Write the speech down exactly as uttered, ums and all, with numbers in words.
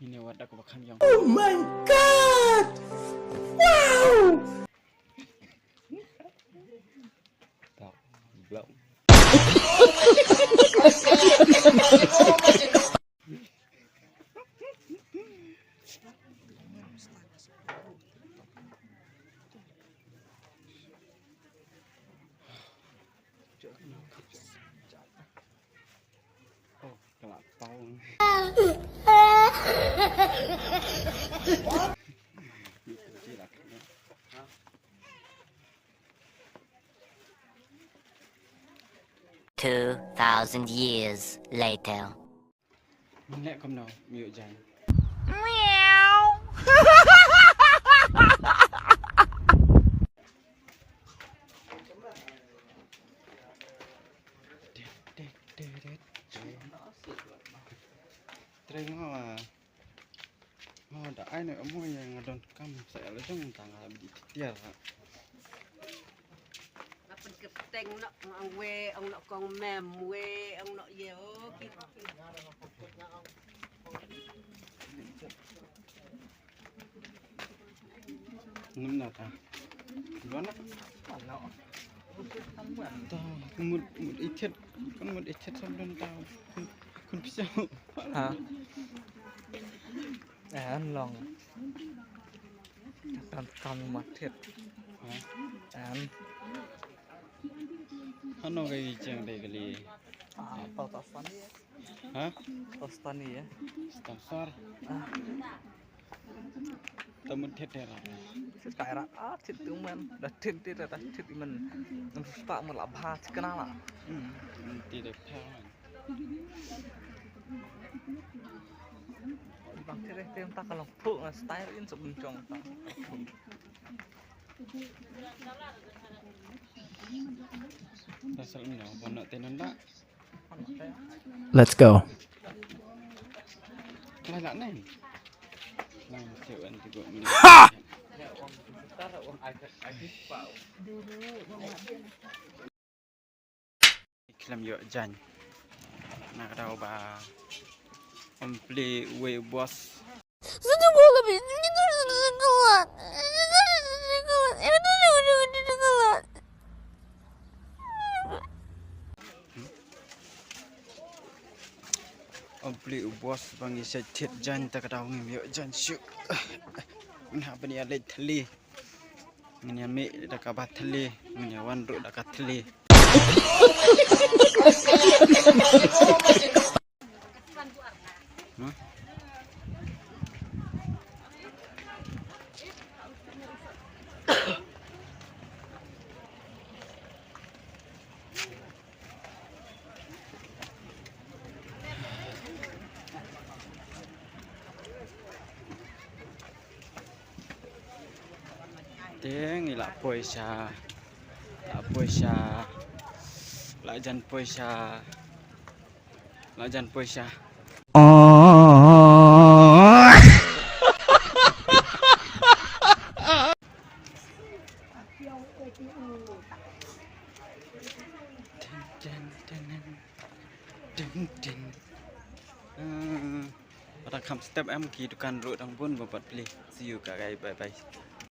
Ini wat aku bakam yang. Oh my God! Wow! Tau, blok. Oh, kena tau. Two thousand years later. Mlek kumno, miu jan. Meow. Trei ngo, ah. Ngo da ai ne mo yang don kam sa la jong tang a bi tiar. Nga pynkynteng noh, nga ong wei, ong noh kong mem wei, ong noh ye, oh, ki. Nym na ta. Lona. Ta, mut, mut ithet, kan mut ithet sab don ta. Kun, kun pisau. Ha. An long. Kan kam mat thied. Ha? An. Hano ka i chang dei kali. Ah, tau ta stan ni. Ha? Tau stan ni ya. Stan sar. Ah. Tamu thied thied ra. Thied kai ra. Ah, thied tu man. Da thied thied da thied man. Nang sta mo la bha thied kana la. Hmm. Nanti deh pha man. Bang kire tem ta ka long phu nga style in sub jong ta. Pasal ino bono tenan da. Let's go. Lai la nai. Lai ma siew an ti go. Ha! Khlem ïoh jan. Na ka daw ba ym plie uwei u boss. Ym plie u boss ba ngi sa thied jan, ta ka daw ngim ïoh jan shuh. Ngin hap ban ïa leit thylli. Ngin ïa mih da kaba thylli, ngin ïa wan ruh da ka thylli. Huh? Te ngi la poi sha, la poi sha, la jan poi sha, la jan poi sha. Ding, ding. Hmm. Ba dang kham step em, ki dukan ruh dang bun ba pat plie. See you guys, bye bye.